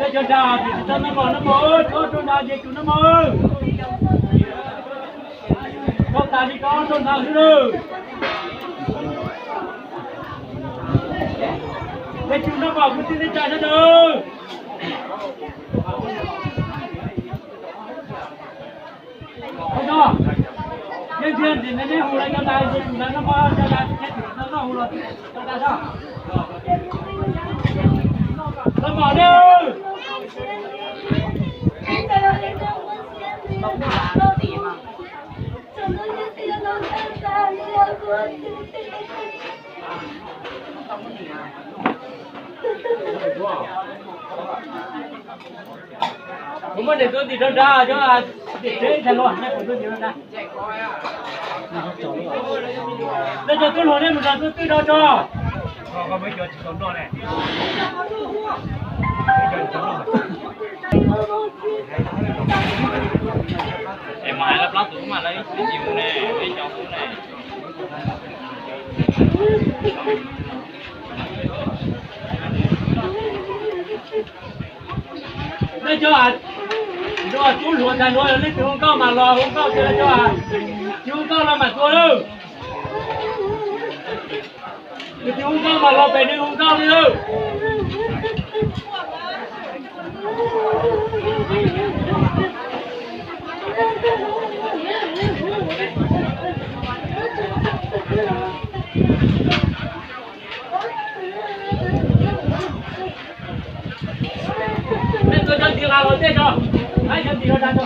Cov nrad ces tsis tau noj los noj mov, txhob rau nrad ces tsum noj mov. Koj tas li ko rau nrad xwb lawm. Ces tsum noj mov kuv tij neej tsa sawv daws. Ua tsaug, yeej tsis yog ntim neb hu lawv cov ntawd, neb hu lawv noj mov, cov ntawd tsis tshua noj hu los cov ntawd tso. Noj mov nawb. Kuv muab niam tub ntim rau nrad, cov ntim tsev ib tag los nej kuv tub ntim rau nrad. Nej cov tub hluas nej mus nrog tub twg rau tso. Es mas hais lawv plaub tus mas lawv ib tug ne, ib co tub ne. Nej cov, cov tub hluas ntxhais hluas, leej twg hu nkauj mas los hu nkauj, cov tsis hu nkauj los mam tuag lawm. Leej twg hu nkauj mas los pem nws hu nkauj li lawm. Nej tuaj cov ntim los tej tso, hais cov ntim los dag tso.